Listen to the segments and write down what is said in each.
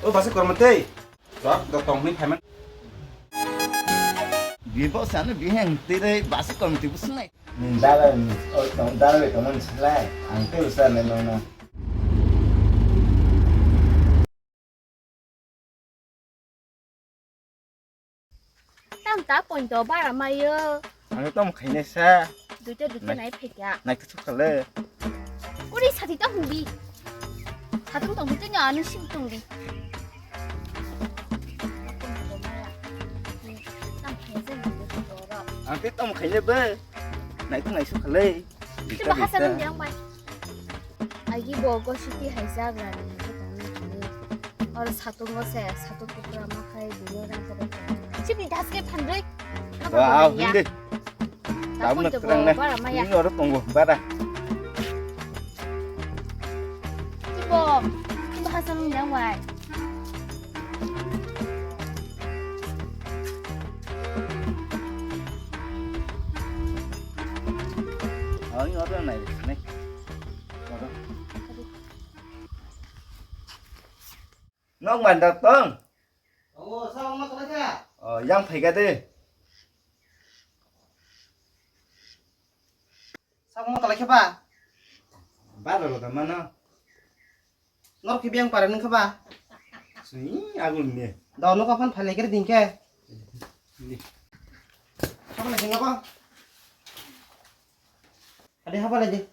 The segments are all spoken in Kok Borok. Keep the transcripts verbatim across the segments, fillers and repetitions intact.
O basa kormo tei. Rok do tong hwnwi phaiman. Bibo sano biheng tei rei basa kormo tei busunai. Dala, o tong dala bai tongmani salai. Ang tei usa nai nong nong. Tam ta pointo bara mayo. Ang tam khaina sa. Duita duita nai phekya. Nai tu chukale. Uri sati ta hungbi. Satung tong duita nya ani sim tong di. Tam khaina sa ni duita ro. Ang te tam khaina ba. Nai tu nai chukale. Ti bahasa nang yang bai. Agi bo go city hai jagra ni hai tong ni. Or satung go se, satung kupra ma khai bini rang ko. Sini das ke phandoi. Wow, hindi. Tamu na kurang na. Ini orang tunggu, bara. Ti bo, ti bahasa nang yang bai. Ani oro nai nai. Oro. Nok man da tong. Oh, sa ma kala kha. Oh, yang phai ga de. Sa ma kala kha ba. Ba ro da mano. Nor khe biyang para nung kha ba? Sui, agul ni. Da no ka phan phalai kere ding khe. Ni. Haba lai ding ko. Ade haba lai ding.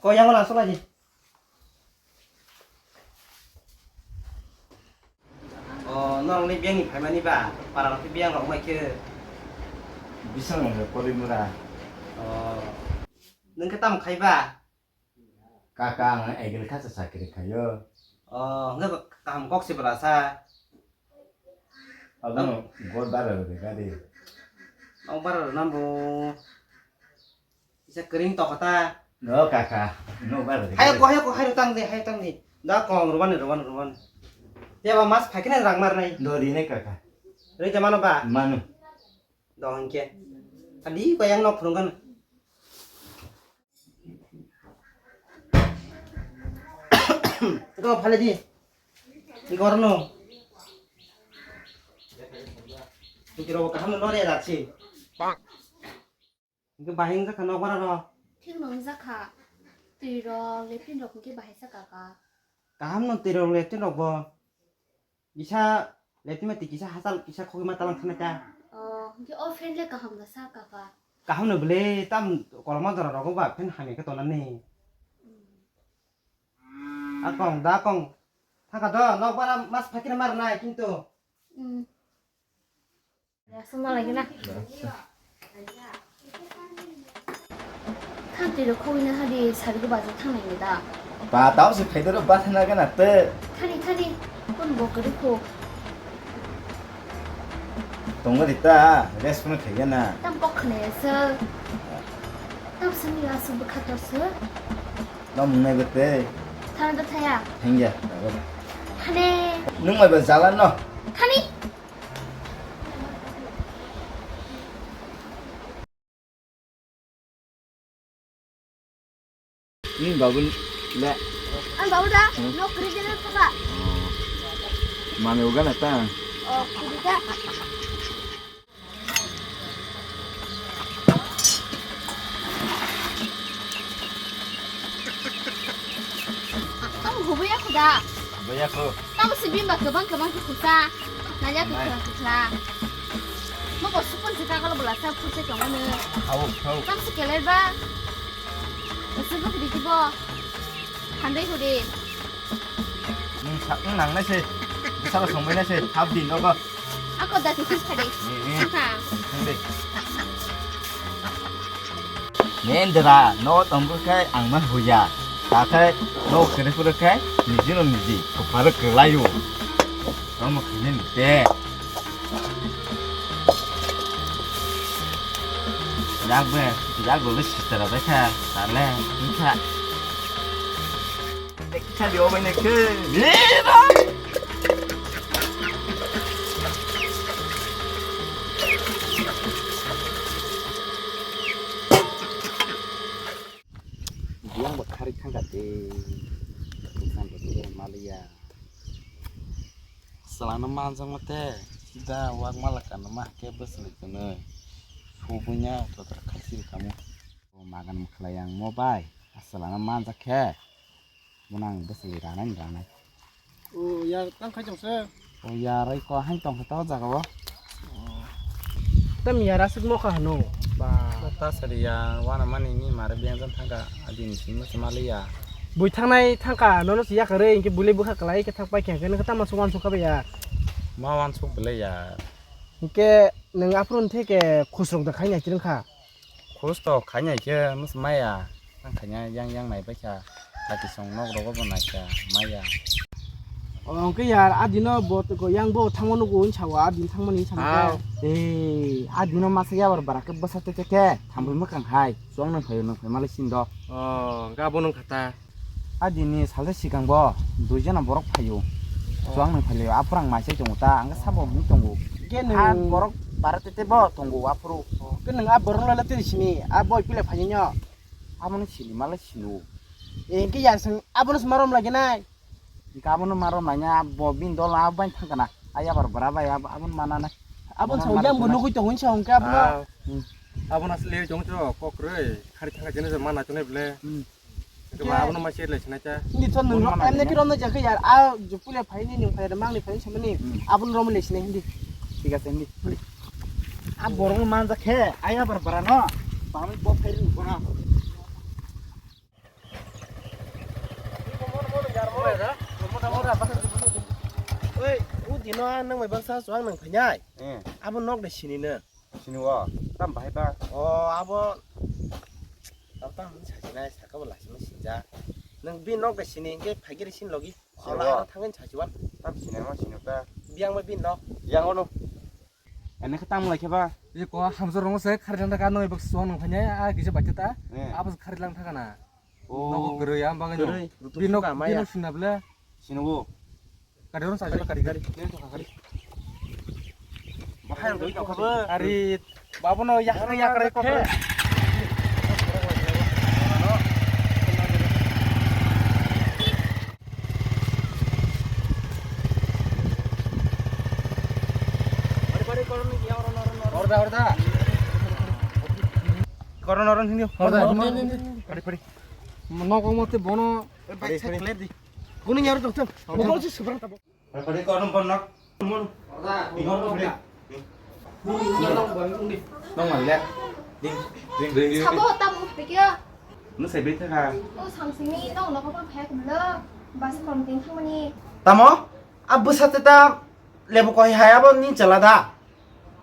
Ko yang lang so lai ding. O, norok ni biyang ni phaimani ba? Para rok khe biyang rok mai khe. Bising rok khe koroi mura. O. Nung khe tamo khai ba? Kaka, ang agriculture chakri khaio. O, hwnkhe kaham kok se bwlasa. Abono god bara rwdi gari. Nok bara rwna bo. Kisa kwrwng tokho ta. No, kaka, nok bara rwdi. Hayo ko, hayo ko, hayo tang di, hayo tang di. Da kong rwmani, rwmani, rwmani. Tei ba mas phaikhe na rang marnai. Do rinai kaka. Rwita mano ba? Mano. Do hwnkhe. Adi ko yang nok phurungkhan. Ito phale di. Iko orno. Iko ro kaham no re dachi. Iko bahing jakha nok bara ro. Thik no jakha. Twi ro lepin ro ke bahai sa kaka. Kaham no twi ro lepin ro bo. Kisa lepin mati kisa hasal kisa khogi ma talang thana ta. Oh, ke o friend le kaham ga sa kaka. Kaham no bele tam koloma jora rogo ba phen hamya khe tonani. Akong da akong thangka do nok bara mas phakira mar nai kintu. Hmm. Ya, suma lagi na. Khanti ro khogwi na hadi sari go bazar thangnai ni da. Ba tao se phaidoro ba thana gana te. Thani thani kon bo kari kho. Tongo di ta, rest phano khaigana. Tam kok khne se. Tam sini la su bkha tor se. Nang mungnai bete. Thana da thaya. Hengya. Thane. Nung mai ba jala no. Thani. Ni babu le. Ang babu da, hmm? No kri dena thaka. Mane uga na ta. Oh, kri da. Ang hubui aku da. Hubui aku. Tamo si bimba kebang kebang ke kusa. Nanya ke kebang kusa. Mo ko supun si kakal bola sa kusa kemana. Au, au. Tamo si keler ba. Kusa ko kedi kibo. Handai ko de. Nung sa, nung nang nai se. Sala songbai nai se. Hap din, ogo. Ako da ti kis kade. Ni, ni. Saka. Nung de. Nendra, no tongbo khai ang ma huya. Ta khai no kere pura khai niji no niji. Kupar kelayo. Tamo khai ni te. Yak be, yak be sitra bai kha. Tale, ni kha. Kali obai nai khe. Biyang bo khari thangka de. Bukan bo de maliya. Salano manjakma te, sida wak mala kanma ke bwswlwi twnwi. Subunya todra khaisiri kamo. O magan mwkhlai ang mo bai, asalano manjak khe. Bono ang bwswlwi ranai ranai. O yar tang khai tong se. O yar ai ko hain tong kha to jaga o. Tam yar aswk nokha hano. Ba. Ta sari ya wana mani ni mare bengjan thangka adini simi se mali ya. Bui thangnai thangka nono si yakarwi inkhe bule bwkha kwlai khe thang pai khe hwnkhe nokha tamo se wansuk kha bai ya. Ma wansuk bwle ya. Hinkhe nwng aphuru theke khusrok da khaina chirwng kha. Khus to khaina khe masa maya. Ang khaina yang yang nai bai kha. Kati song nok rogo bo nai kha maya. O hwnkhe yar adino bo to yang bo thangma nugo hinsa o adin thangmani hinsa. Ah. Ei adino masa yabar bara khe bwsa tete khe thambwi mwkhang hai. Chuang nang phaio nang phai malai sin do. O hwnkhe abo nung kha ta. A dini salsa sikang bo dui jona borok phaio. Oh. Chuang nang phaio, aphuru ang maisai tongo ta, ang sabo hwnwi tongo. Ke nwng a borok bara tete bo tongo aphuru. Oh, ke nwng a borok no le tini sini, a boi pila phainai no. Abono sini malai sino. E, ke yar sing, abono sima rom lagi nai. Ke abono ma rom lagi na, bo bin dol a bai thang kana. A yabar bara bai ab-, abono mana nai. Abono mana sao mana yang bo nai. Nugui tongo hinsa hwnkhe abono. Ah. Hmm. Abono asle jong cho kok roi, khari thang jene mana chonai ble. Hmm. Ke ba abono ma share lai sinai cha. Hindi to nung rom, em ne ki rom na jakhe yar. A jupule phai ni nung phai da mang ni phai samani. Hmm. Abun rom le sinai hindi. Thik ase hindi. A borok man jakhe, aya bar bara no. Pami bo phai ru bona. Oi, u dino nang mai baksa suang nang phai nai. Eh. Abo nok de sini na. Sini o, tam bahai ba. O, abo. Tam tam sa sinai, saka bo la sini sinja. Nang bi nok de sini ke phai giri sin logi. Sini o. Ola thangin sa siwan. Tam sini ma sini ta. Biang ma bi nok. Yang ono. Ene khe tamo lai khe ba? Ye ko hamsa rong se khari lang thaka noi bak suang nang phanya a gije bacha ta. Eh. Abo khari lang thaka na. Oh. Nogo kwrwi am bagwi no. Kwrwi. Bino, bino sinna ble. Sinogo. Kari ron sa kari kari. Nini thokha kari. Bahai rok doi thokha bo. Ari babo no yak yak rai kok. Orda, orda. Koron, oron, hini, orda. Pari, pari. Nogo mote bono. Pari, pari. Kuni nyaro tong tong. Mobile si seberang tabo. Pari, pari, koron, koron, nok. Orda. Ino, orda. Nong male. Ding, ding, ding, ding. Sabo tam upikya. Nwng sai bai thaka. O sangsini tong nokha phai kumlo. Bas kom ting thangmani. Tamo? A bwsa te ta lebu koi hai abo ni chala da.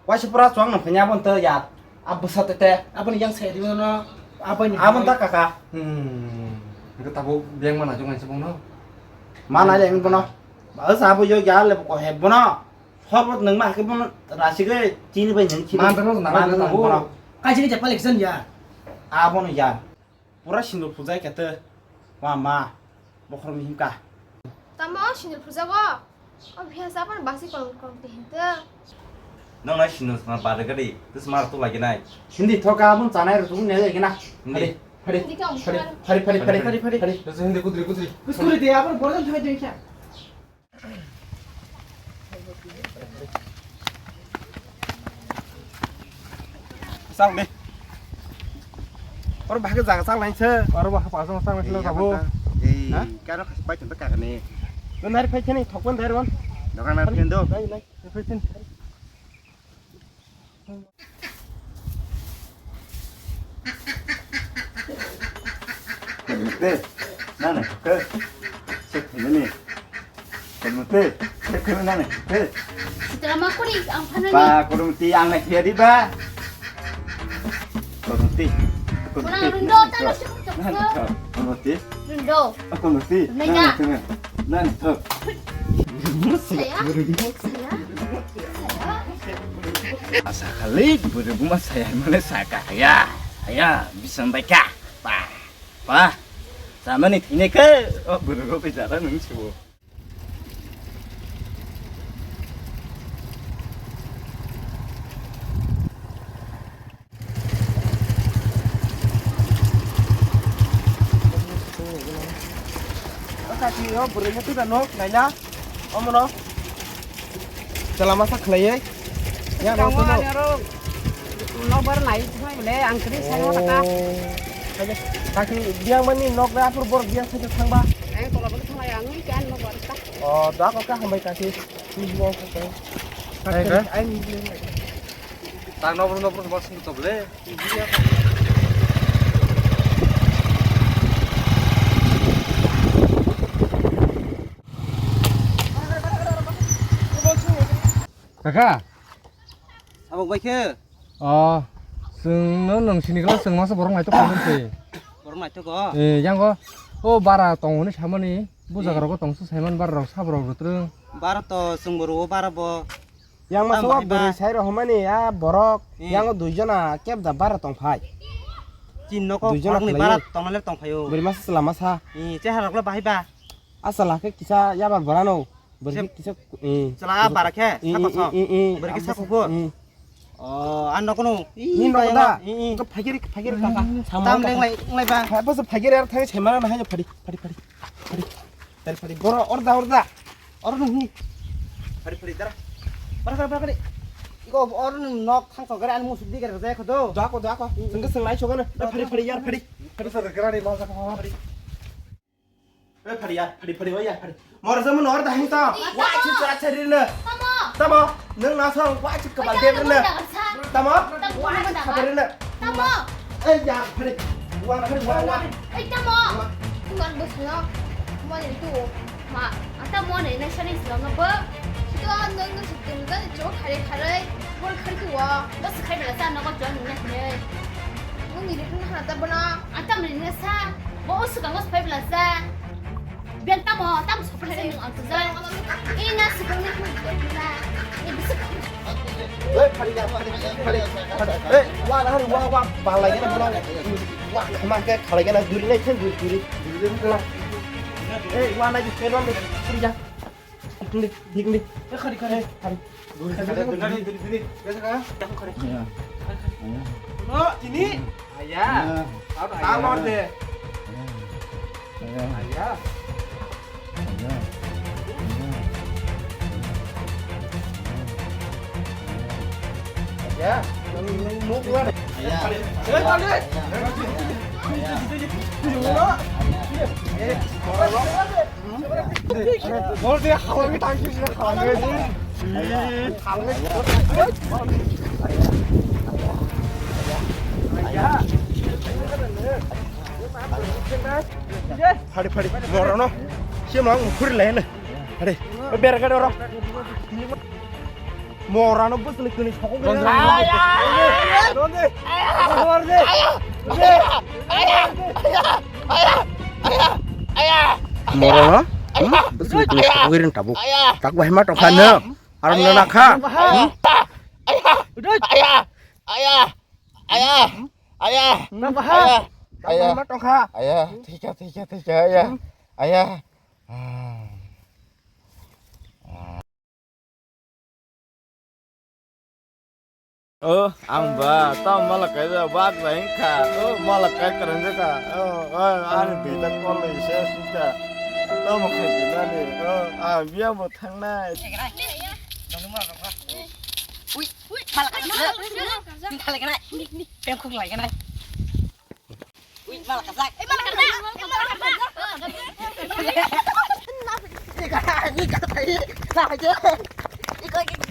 Waisa pura chuang nang phanya abo to ya. A bwsa te te. Aboni yang sai di no. Aboni. Abo ta kaka. Hmm. Ito tabo beng mana jong ai sabong no. Mana yang bono. Ba sa bo yo ya lebu koi hai bono. Hobot nang ma ke bono rasige chini bai nang chini. Man bono na bono. Kaji ke japa leksan ya. Abo no ya. Pura sindur phujai kete. Ma, ma. Bokhorok ni himka. Tamo sindur phujago? O bhiya sa pan basi kong kong te hinte. Nong nai sindur ma bare gadi. Tus mar tu lagi nai. Hindi thoka abun chanai ru tu ne lagi na. Hindi. Hari, hari. Hindi ka hari, hari, hari, hari, hari, hari. Terus hindi kudri, kudri. Kudri dia abun bordan thai jengkya. Sang de. Oro bahai jaga sang lain se. Oro bahai pa sang sang lain se tabo. Ei, karo khasi pai tong kaka ni. Nari phai khani thokban dai ron. Dokan na phindo. Nai, nai, phai thin. Kono mute, nana, ke, sek ini. Kono mute, sek ini nana, ke. Sitra ma kuri, ang phana ni. Ba, kono mute, ang nak dia di ba. Kono mute, kono mute. Kono mute, nana, kono mute. Rundo. Kono mute, nana, nana, nana. Saya. Saya. Asa kali buru buma saya mana saka ya. Ya, bisa baca. Pa. Pa. Sama ni thine ke. Oh, buru ko bicara nung suwo. Kaki yo buru mutu da nok naila. Omono. Chwla masa khlaiwi. Ya, Tamo no, ani oro nokbar nai thangbai bole, ang kwrwi sai hota ka. Oh. Kaki biang mani nok le aphuru borok biang sai thangba. Ang tola bole thanglai, ang ui kan nokbar ta. Oh, da ko ka hambai kaki. Ni biang ko. Ai ka? Ai ni biang. Tang nokbar nokbar bos ni to bole. Kaka. Abo bai khe? Oh, chwng no nung sini kla chwng masa borok naitok khaman se. Borok naitok ko? Eh, yang ko. O bara tong ni samani. Bujaga rok tong su saiman bara rok sab rok rutrung. Bara to chwng boro bara bo. Yang masa wa bwrwi sai rok hwnmani a borok, eh, yang o dui jona kebda bara tong phai. Tin nok o dui jona borok ni khlaiwi bara tong nale tong phai o. Bwrwi masa chwla masa. Eh, chehara rok le bahai ba. Asa la khe kisa yabar borano. Bwrwi kisa, eh. Chwla bara khe, eh, sa eh, kosom. Eh, eh, eh. Bwrwi kisa kuphur. Eh. Oh, ano kono. Ni nok da. Eh, eh. Ko phagiri, phagiri kaka. Tam leng lai, lai ba. Hai, bos phagiri ar thai semana na hai phari, phari, phari. Phari. Phari, phari. Boro, orda, orda. Oro nung hi. Phari, phari, dara. Phari, phari, phari, phari. Iko oro nung nok thang tong gare ani musuk di gare jaya khodo. Dako, dako. Sengke seng lai chogana. Eh, phari, phari, yar, phari. Phari, phari, phari. Eh, phari, yar, phari, phari, oh, yar, phari. Mor jamu nor da hing to. Wa, chi, cha, cha, ri, na. Tamo. Tamo. Nung na song, wa, chi, kabal de, na. Tamo. Tamo. Wa, chi, kabal, na. Tamo. Eh, ya, phari. Wa, phari, wa, wa. Eh, tamo. Wa. Tuan bosno. Mo ni tu. Ma, ata mo ni na shani silo no bo. Sito an nung nung situm ga ni chok khare khare. Bol khare tu wa. Bas khai bela sa no ko jon ni ne. Nung ni ri tu na ta bona. Ata mo ni na sa. Bo o suka ngos phai bela sa. Biang tamo, tamo sopra se nung ang tujai. Ini nasi kau ni pun na. Ini bisa. Eh, phari ya, phari, phari, phari. Eh, wa, wa, wa, wa, balai na, balai. Wa, kama ke khalai na, duri na, chen duri, duri, duri na. Eh, wa, na, di, phari ya. Dikni, dikni. Eh, khari, khari. Khari. Duri, duri, duri, duri, duri. Biasa ka? Khari. Iya. Iya. No, ini. Ayah. Ayah. Apa ayah? Tawar deh. Ayah. Ayah. Ayah. Ayah. Ayah. Ayah. Ayah. Ayah. Ayah. Ayah. Ayah. Bol de halangwi tangsi sini halangwi. Halangwi. Phari phari. Morono. Sima ang khuri lai na. Phari. Bera gada ro. Morano bwswlwi kwnwi sokok. Ronde. Ronde. Ronde. Morano? Hmm? Bwswlwi kwnwi sokok rin tabuk. Tak bahima tongkha no. Aram no nakha. Hmm? Ayah. Ayah. Ayah. Ayah. Ayah. Ayah. Ayah. O, ang ba, tamo malakai da bak da hingkha. O, malakai kwrwng kha. O, o, ani bita kol ni se sita. Tamo khai dinani. O, ang biya bo thangnai. Ui, ui, malakai. Ni thale kana? Ni, ni. Pengkuk lai kana? Ui, mala kajak. Eh, mala kajak. Eh, mala kajak. Ika, ika, ika, ika, ika.